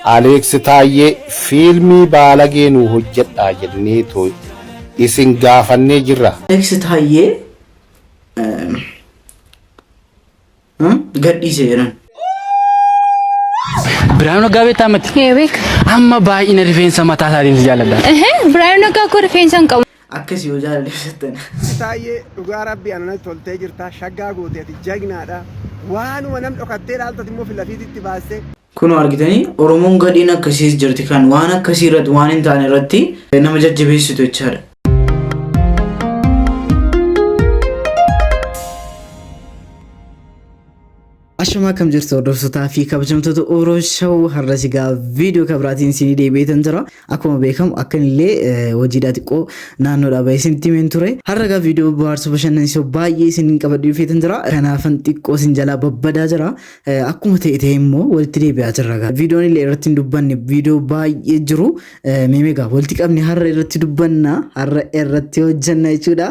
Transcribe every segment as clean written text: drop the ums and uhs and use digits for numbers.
Aleeks Taayyee fiilmii baalagee nuu hojjedhaa jenneetoo isin gaafannee jirra. Aleeks Taayyee gadhiise jedhan. Biraanuu Naggaa beektaa mati? Ee beeka. Amma baay'ina rifeensa mataa isaatiin si jaalladha. Biraanuu Naggaa koo rifeensa hin qabu. Akkas yoo jaalala ibsattan. Taayyee dhugaa rabbi ananatti toltee jirta shaggaa goote ati jagnaadha waanuma nam dhokattee dhaaltati immoo filafiititti baastee. Kunoo argitanii Oromoon gadhiin akkasiis jirti kan waan akkasii irratti waan hin taane irratti nama jajjabeessitu jechaadha. Ashamaa akkam jirtu hordoftootaa fi kabajamtoota Oro Show har'as egaa viidiyoo kabiraatiin isinii deebi'eetan jira. Akkuma beekamu akkan illee hojiidhaa xiqqoo naannoodhaa bahee isinitti himeen ture. Har'a egaa viidiyoo bohaarsoo bashannansiisoo baay'ee isiniin qabadhee dhufeetan jira. Kanaafan xiqqoo isin jalaa babbadaa jira. Akkuma ta'e ta'e immoo walitti deebi'aa jirra egaa. Viidiyoon illee irratti hin dubbanne viidiyoo baay'ee jiru. Meemee egaa walitti qabne har'a irratti dubbanna har'a irratti hojjenna jechuudha.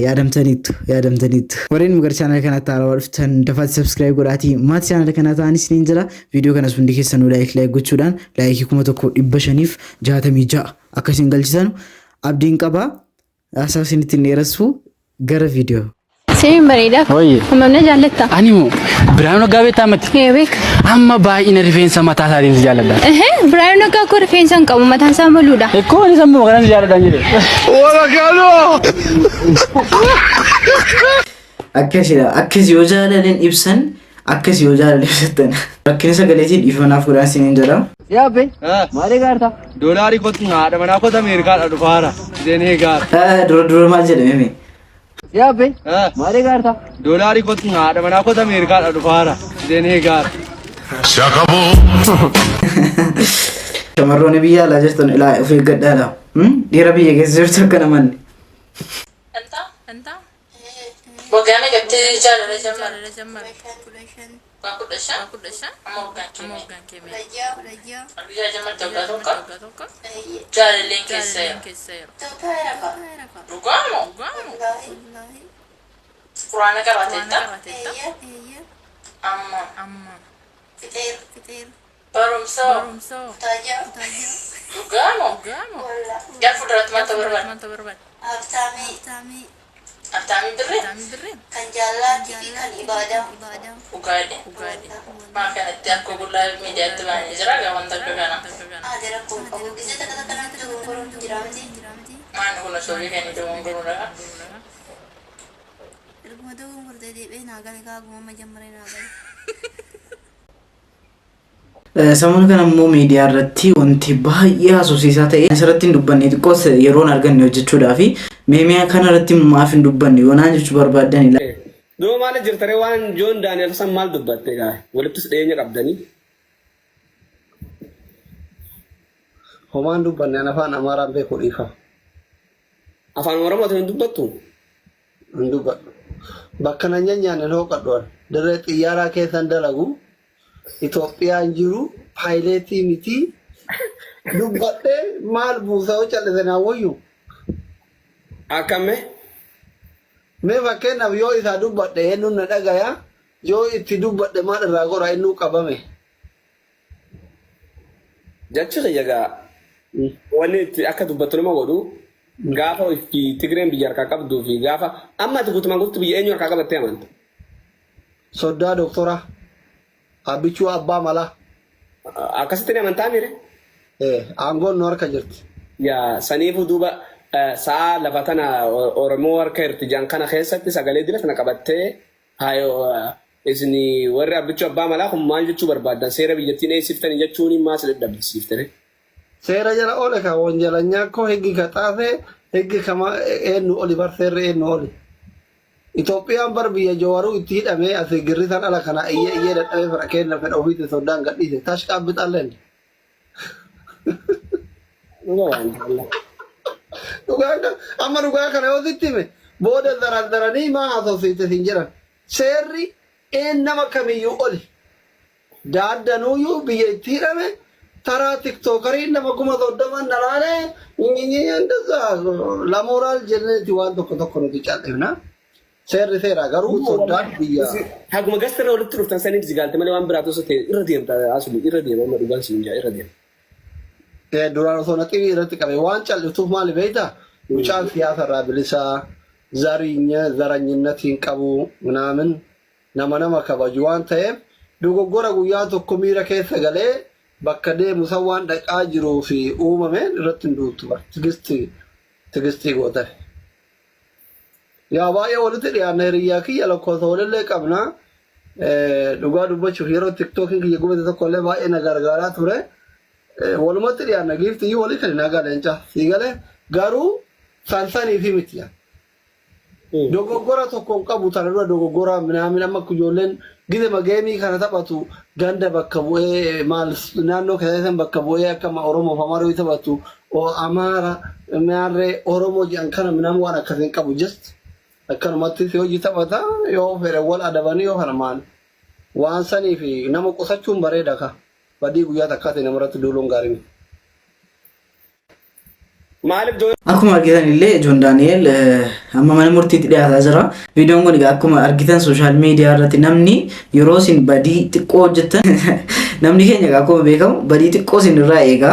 Yaadamtaniittu yaadamtaniittu. Warreen gara chaanala kanaatti haarawaa dhuftan dafaatti subscribe godhaatii maatii chaanala kanaa ta'anis ni jira. Viidiyoo kanas hundi keessanuu like like gochuudhaan laayikii 1566 akka isin galchitan abdiin qaba. Haasaa isinitti hin dheeressu gara viidiyoo. Seen bareedaa. Wayye. Hammam na jaallatta? Ani moo Biraanuu Naggaa beektaa mati? Ee beeka. Amma baay'ina rifeensa mataa isaatiin si jaalladha. Biraanuu Naggaa koo rifeensa hin qabu mataan isaa maluudha. Ekkoo ani sammuu kanan si jaalladhaan jedhe. Akkasidha. Akkas yoo jaalalan ibsan akkas yoo jaalala ibsattan. Rakkina sagaleetiin dhiifama naaf godhaa isiniin jedha. Yaabbe maal eegaarta? Doolaarii kottu haadha manaa kota Ameerikaadha dhufaara. Isheen eegaara. Dura dura maal jedhame mee? Yaabbe maal eegaarta? Doolaarii kottu haadha manaa kota Ameerikaadha dhufaara. Isheen eegaara. Shamarroonni biyya alaa jirtan ilaa of eeggadhaadha. Dhiira biyya keessa jirtu akka namanne. Waggaa meeqatti jaalala jammarte? Waggaa 15? Amma waggaan kee meeqa? Guyyaa jammarte waggaa tokko? Jaalalleen keessa jira. Dhugaa moo? Quraana qaraateetta? Amma. Barumsa hoo? Dhugaa moo? Gara fuulduraatti maal ta'uu barbaadda? Habtaamii Birrii? Dhugaa jedhe. Maa kanatti akka ogullaa miidiyaatti baanee jira gaa wanta akka kanaa. Maanni kun osoo beekanii dogongoruudha kaa. Samoona kana immoo miidiyaa irratti wanti baay'ee haasofsiisaa ta'e asirratti hin dubbanne xiqqoos yeroon arganne hojjechuudhaa fi meemiyaa kana irratti maaf hin dubbanne yoo naan jechuu barbaaddan ilaa. Duuba maali jirtare waan Joon Daani'el san maal dubbatte gaa walittis dhiyeenya qabdanii. Homaan dubbanne an afaan Amaaraan beeku dhiifama. Afaan Oromootiin hin dubbattu? Hin dubbadhu. Bakka na nyanyaanne hin hooqadhu an. Dirree xiyyaaraa keessan dalagu. Itoophiyaan jiru paayileetii miti. Dubbadhee maal buusa yoo callise naa wayyu. Akkam mee? Mee fakkeenyaaf yoo isaa dubbadhe eenyuun na dhagaya yoo itti dubbadhe maal irraa godha innuu qabame. Jechi kiyya gaa wanni itti akka dubbattu nama godhu gaafa fi Tigreen biyya harkaa qabduu fi gaafa amma ati guutumaan guututti biyya eenyu harkaa qabattee amanta? Soddaa doktora Abbichuu abbaa malaa. Akkasitti ni amantaa miire? Eh, aangoon nu harka jirti. Yaa saniifuu duuba sa'aa lafa tana Oromoo harka jirti jaan kana keessatti sagalee dila tana qabattee hayo isin warri Abbichuu abbaa malaa kun maal jechuu barbaaddan seera biyyattiin eeysiftani jechuun maa si dadhabsiifte ree? Seera jala oole ka wonjalanyaa ko higgi ka xaase higgi kama eennu oli bar seerri eennu oli. Itoophiyaan bar biyya Jawaruu itti hidhamee asi girrisaan ala kana iyyee iyyee dadhabee fedha keenna fedha ofiitiin soddaan gadhiise. Tash qaabbixalleen. Dhuga waan jaalala. Dhugaa kan amma dhugaa kana yoo sitti hime booda zarazaranii maa haasofsiiste siin jedhan. Seerri een nama kamiyyuu oli. Daaddanuuyyuu biyya itti hidhame taraa tiktookarii nama 30,000 na laalee እንደዛ ለሞራል jenneeti waan tokko tokko nuti cal'ifna. Seerri seera garuu soddaan biyya. Haguma gasta irra walitti dhuftan saniif si gaalte malee waan biraatu osoo ta'e irra deemta asli irra deema amma dhugaan siin jaa irra deema. Duraan osoo naxibii irratti qabe waan cal'iftuuf maali beektaa? Mucaan siyaasa irraa bilisaa zarinya zaranyinnat hin qabu minaamin nama nama kabaju waan ta'eef dogoggora guyyaa tokko miira keessa galee bakka deemu san waan dhaqaa jiruu fi uumameen irratti hin duultu bar tigisti tigistii gootafi. Yaa baay'ee walitti dhiyaanna hiriyyaa kiyya lakkoofsa walillee qabna. Dhugaa dubbachuuf yeroo tiktookiin kiyya gubate tokko illee baay'ee na gargaaraa ture. Walumatti dhiyaanna giiftiyyuu walii kan nagaa leenca. Sii galee garuu sansanii fi miti. Dogoggora tokko hin qabu tana dura dogoggora minaamin amma akka ijoolleen gizema geemii kana taphatu ganda bakka bu'ee maal naannoo keessan bakka bu'ee akka Oromoof Amaaroo taphatu o Amaara maarree Oromoo jedhan kana minaamin waan akkasii hin qabu just akkanumatti si hojii taphata yoo fedhe wal adabanii yoo kana maal waan sanii fi nama qusachuun bareeda ka badii guyyaa takkaati namarratti duuluun gaarii miti. Maaliif joo Akkuma argitan illee Joon Daani'el amma mana murtiitti dhiyaataa jira. Viidiyoon kun egaa akkuma argitan sooshaal miidiyaa irratti namni yeroo isin badii xiqqoo hojjettan namni keenya egaa akkuma beekamu badii xiqqoo isin irraa eega.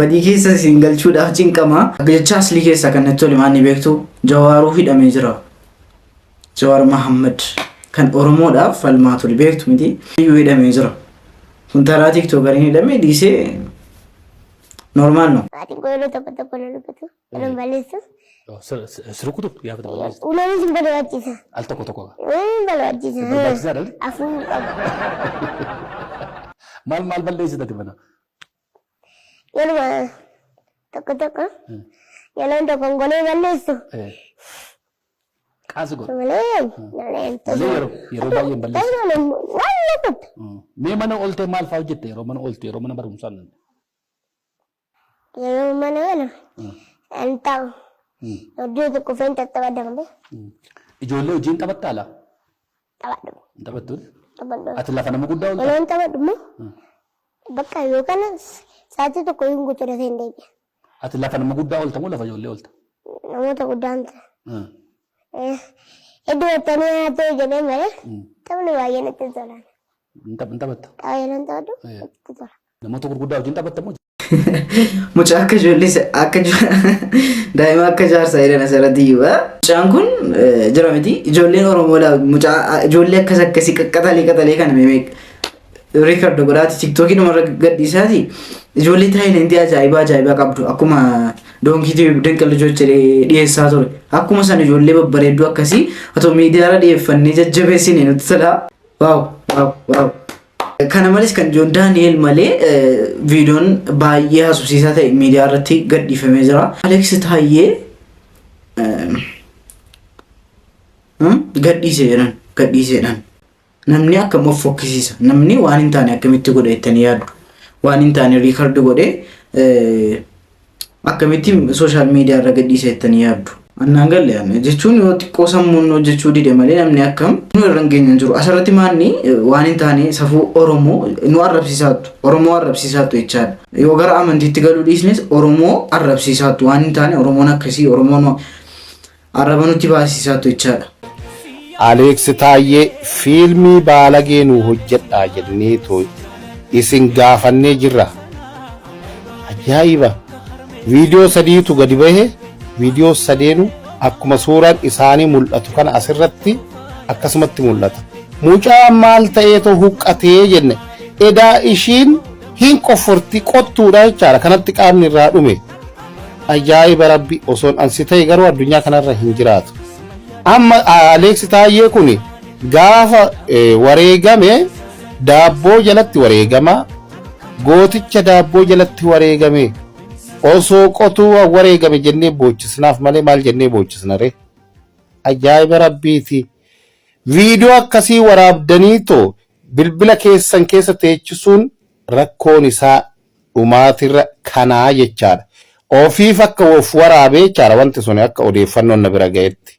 Badii keessa isin galchuudhaaf cinqama. Jecha aslii keessaa kan natti tole maal ni beektu Jawaaruu hidhamee jira. Jawaar Mahammad kan Oromoodhaaf falmaa ture beektu miti. Iyyuu hidhamee jira. Kun taraa tiktokariin hidhamee dhiisee normaal no. Maatiin koo yeroo tokko tokko na rukutu, yeroo balleessu. Si rukutu gaafa tokko balleessu. Uumamni sin barbaachisa. Al tokko tokko. Uumamni hin barbaachisa. Barbaachisaadha. Afuun qabu. Maal maal balleessita ati mana? Yeruma tokko tokko yeroon tokko balleessu. Qaasi godhu. Malee malee Malee yeroo yeroo baay'ee hin balleessu. Waan rukutu. Mee mana ooltee maal fa'aa hojjette yeroo mana oolte yeroo mana barumsaa? Yeroo mana oolu hin ta'u. Iddoo tokko fe'in tattaphadha malee Ijoollee wajjin taphattaa laa? taphadhu. Hin taphattu? Taphadhu. Ati lafa nama guddaa oolta? Yeroo hin taphadhu immoo bakka yookaan sa'aatii tokko hin guutuu dafee hin deebi'a. Ati lafa nama guddaa oolta moo lafa ijoollee oolta? Namoota guddaan ta'a. Iddoo wattanii haa ta'u jedhee malee taphni baay'ee natti hin tolan. Hin taphatta? Tapha yeroo hin taphadhu natti tola. Namoota gurguddaa wajjin taphatta moo? Mucaa akka ijoollee akka daa'ima akka jaarsaa jedhan asirratti iyyuu. Mucaan kun jira miti ijoolleen Oromoo mucaa ijoollee akkas akkasii qaqqaxalee qaxalee kana meeq record godhaati tiktookii dhumarra gadhiisaati ijoollee taayilentii ajaa'ibaa ajaa'ibaa qabdu akkuma doonkiitii dinqa lijoch jedhee dhiyeessaa ture akkuma san ijoollee babbareedduu akkasii otoo miidiyaarra dhiyeeffannee jajjabeessine nutti tola. Waaw waaw waaw. Kana malees kan Joon Daani'el malee viidiyoon baay'ee haasofsiisaa ta'e miidiyaa irratti gadhiifamee jira. Aleeks Taayyee gadhiise jedhan gadhiise jedhan. Namni akkam of fokkisiisa. Namni waan hin taane akkamitti godha jettanii yaaddu. Waan hin taane riikardi godhee akkamitti sooshaal miidiyaa irra gadhiisa jettanii yaaddu. Annaan galle anna jechuun yoo xiqqoo sammuun hojjechuu dide malee namni akkam nu irra hin geenye hin jiru. Asirratti maanni waan hin taane safuu Oromoo nu arrabsiisaattu. Oromoo arrabsiisaattu jechaadha. Yoo gara amantiitti galuu dhiisnes Oromoo arrabsiisaattu waan hin taane Oromoon akkasii Oromoon arraba nutti baasisaattu jechaadha. Aleeks Taayyee fiilmii baalagee nuu hojjedhaa jenneetoo isin gaafannee jirra. Ajaa'iba! Viidiyoo sadiitu gadi bahe viidiyoo sadeenu akkuma suuraan isaanii mul'atu kana asirratti akkasumatti mul'ata. Mucaan maal ta'eetoo huqqatee jenne edaa ishiin hin qofforti qottuudha jechaadha kanatti qaamni irraa dhume. Ajaa'iba rabbi osoon ansi ta'e garuu addunyaa kanarra hin jiraatu. Amma Aleeksi Taayyee kun gaafa wareegame daabboo jalatti wareegama gooticha daabboo jalatti wareegame osoo qotuu wareegame jennee boochisnaaf malee maal jennee boochisna ree? Ajaa'iba rabbiiti. Viidiyoo akkasii waraabdanii too bilbila keessan keessa teechisuun rakkoon isaa dhumaatirra kanaa jechaadha. Ofiif akka of waraabee jechaadha wanti sun akka odeeffannoon na bira ga'etti.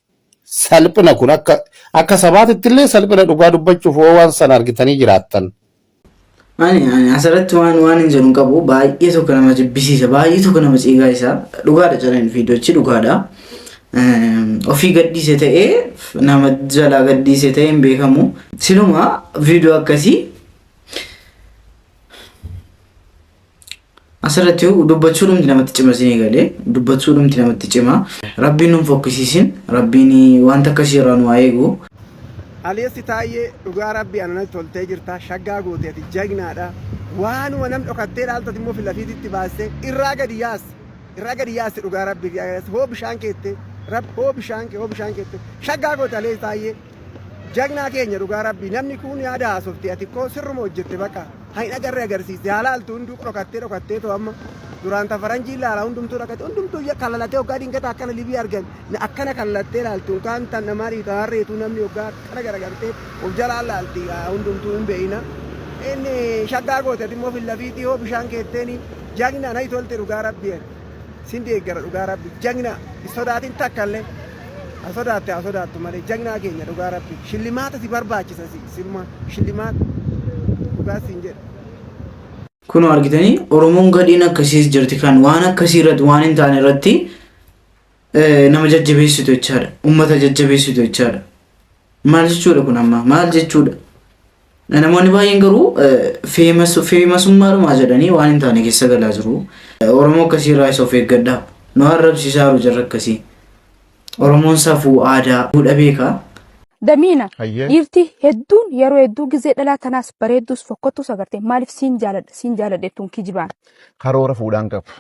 Salphina kun akka akka sabaatitti illee salphina dhugaa dubbachuuf hoo waan sana argitanii jiraattan. Ani ani asirratti waan waan hin jedhu hin qabu baay'ee tokko nama jibbisiisa baay'ee tokko nama ciigaa isaa dhugaadha jedhan viidiyoochi dhugaadha. Ofii gadhiise ta'ee nama jalaa gadhiise ta'ee hin beekamu. Siluma viidiyoo akkasii asirratti dubbachuu dhumti namatti cima isinii galee dubbachuu dhumti namatti cima. Rabbiin nun fokkisiisin rabbiin wanta akkasii irraa nu haa eegu. Aleessi Taayyee dhugaa rabbi ananatti toltee jirta shaggaa goote ati jagnaadha waanuma nam dhokattee dhaaltati immoo filafiititti baasse irraa gadi yaas irraa gadi yaasi dhugaa rabbi hoo bishaan keette rab hoo bishaan kee hoo bishaan keette shaggaa goote Aleessi Taayyee jagnaa keenya dhugaa rabbi namni kun yaada haasofte ati koo sirruma hojjette baqa hin agarre agarsiiste haalaaltu hunduu dhokattee dhokattee too amma duraan ta faranjii ilaala hundumtuu dhokate hundumtuu kalalatee hoggaa dingata akkana libii argan akkana kalalattee laaltu kaan tan namaa dhiita harreetu namni hoggaa akkana garagartee of jalaan laalti hundumtuu hin beeyna inni shaggaa goote ati immoo fillafiitii hoo bishaan keetteeni jagna nayi tolte dhugaa rabbi sin deeggara dhugaa rabbi jagna sodaatin takka illee haa sodaatte haa sodaattu malee jagnaa keenya dhugaa rabbi shillimaata si barbaachisa si siluma shillimaata dhugaa siin jedha. Kunoo argitanii Oromoon gadhiin akkasiis jirti kan waan akkasii irratti waan hin taane irratti nama jajjabeessitu jechaadha. Uummata jajjabeessitu jechaadha. Maal jechuudha kun amma? Maal jechuudha? Namoonni baay'een garuu famousummaadhumaa jedhanii waan hin taane keessa galaa jiru. Oromoo akkasii irraa isa of eeggadhaa. Nu arrabsiisaa jiru jarra akkasii. Oromoon safuu aadaa fuudha beekaa. Damiina dhiirti hedduun yeroo hedduu gizee dhalaa tanaas bareedduus fokkottuus agarte maaliif siin jaaladha siin jaaladha jettuun kijibaan. Karoora fuudhaan qabu.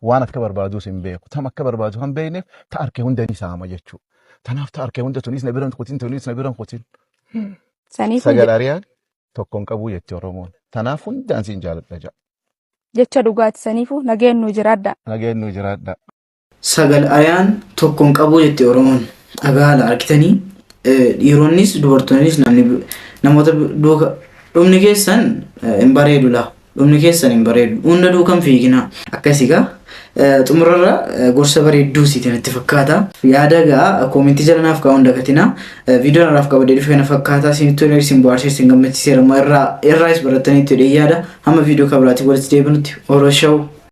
Waan akka barbaaduus hin beeku. Tam akka barbaadu kan beekneef ta arke hunda ni saama jechuudha. Tanaaf ta arke hunda tunis na biran kutin tunis na biran kutin. Saniifuu Sagal ariyaan tokko hin qabu jetti Oromoon. Tanaaf hundaan siin jaaladha ja'a. Jecha dhugaati saniifuu nageen nuu jiraadha. Nageen nuu jiraadha. Sagal ariyaan tokko hin qabu jetti Oromoon. Dhagaala argitanii dhiironnis dubartoonnis namni namoota duuka dhumni keessan hin bareedu laa. Dhumni keessan hin bareedu. Hunda duukan fiiginaa. Akkasii gaa. Xumurarra gorsa bareedduu siiti natti fakkaata. Yaada gaa koomentii jala naaf kaa'uun dagatinaa. Viidiyoon har'aaf qabadee dhufe kana fakkaata. Isinitti tolee isin bohaarsee isin gammachiiseera. Irraa irraayis barattaniitu jedhee yaada. Hamma viidiyoo kan biraatiin walitti deebinutti Oro Show.